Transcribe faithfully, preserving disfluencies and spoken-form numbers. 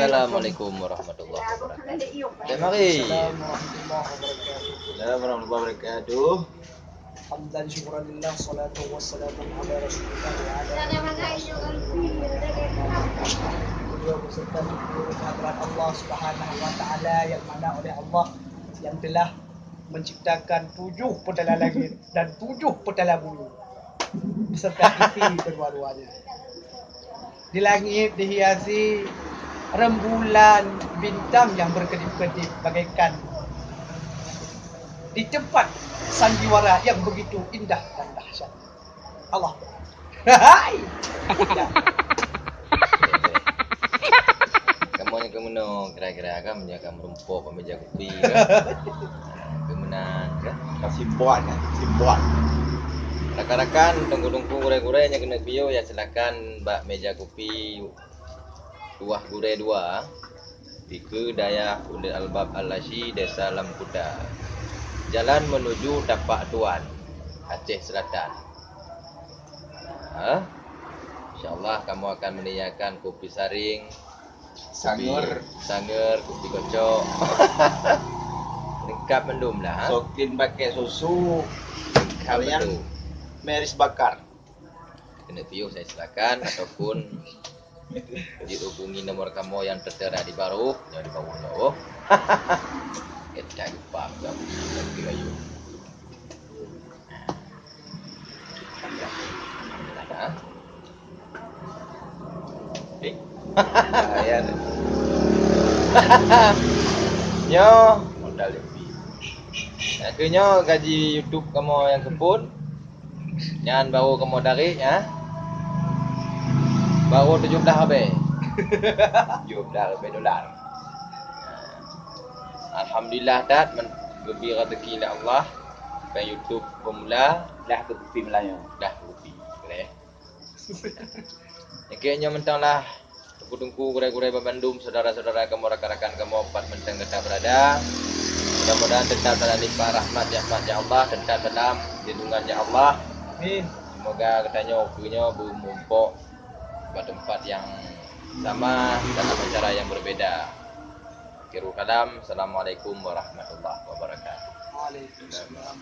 Assalamualaikum warahmatullahi wabarakatuh. Terima kasih. Assalamualaikum warahmatullahi wabarakatuh. Assalamualaikum warahmatullahi wabarakatuh. Hamdan syukran lillah, salatu wassalamu ala Rasulillah wa ala alihi wa sahbihi. Beliau beserta seluruh hadirat Allah Subhanahu wa Ta'ala yang mana oleh Allah yang telah menciptakan tujuh petala langit dan tujuh petala bumi beserta isi kedua-duanya. Di langit dihiasi rembulan bintang yang berkedip-kedip bagaikan di tempat sandiwara yang begitu indah dan dahsyat. Allah. Hai. Kamoe nyang keumeunang kira-kira kan meunyoe ka meurumpok bak meja kupi kan. Keumeunang kan. Ka simbot kan, simbot. Rakan-rakan, teungku-teungku, gurée-gurée nyang keuneuk piôh, ya silakan bak meja kupi tuah gurée dua, dikeue dayah Ulil Albab Al-Asyi, Desa Lamkuta. Jalan menuju Tapak Tuan, Aceh Selatan. Ha? Insya Allah kamoe akan meuniakan kupi saring, kupi Sanger. Sanger, kupi kocok. Lengkap mandum lah, ha? Sokin pakai susu. Lengkap mandum. Meris bakar. Keuneuk piôh saya silakan ataupun dihubungi nomor kamoe yang tertera di baruh, yang di bawah nyoe. Kita lupa, tapi ayo. Ha? Eh. Ah, ya. Nyoe modal lebih. Nah, keu nyoe gaji YouTube kamoe nyang keuphon. Nyan baru kamoe tarék, ya. Baru tujoh blah abée. Tujoh blah abée dolar. Alhamdulillah, that men-, geubri rezeki lé Allah. Peng YouTube pemula. Dah keu kupi Melayu. Dah keu kupi. Boleh. Oke, nyoe mantong lah. Teungku-teungku, gurée-gurée bandum, saudara-saudara kamoe, rakan-rakan kamoe, pat mantong gata berada. Mudah-mudahan tetap dalam limpah rahmat, rahmat ya Allah, tetap dalam lindungan ya Allah. Amin. Semoga geutanyoe keu nyoe beumumpok bak tempat yang sama dalam acara yang berbeda. Akhirul kalam, Assalamualaikum warahmatullahi wabarakatuh. Waalaikumsalam.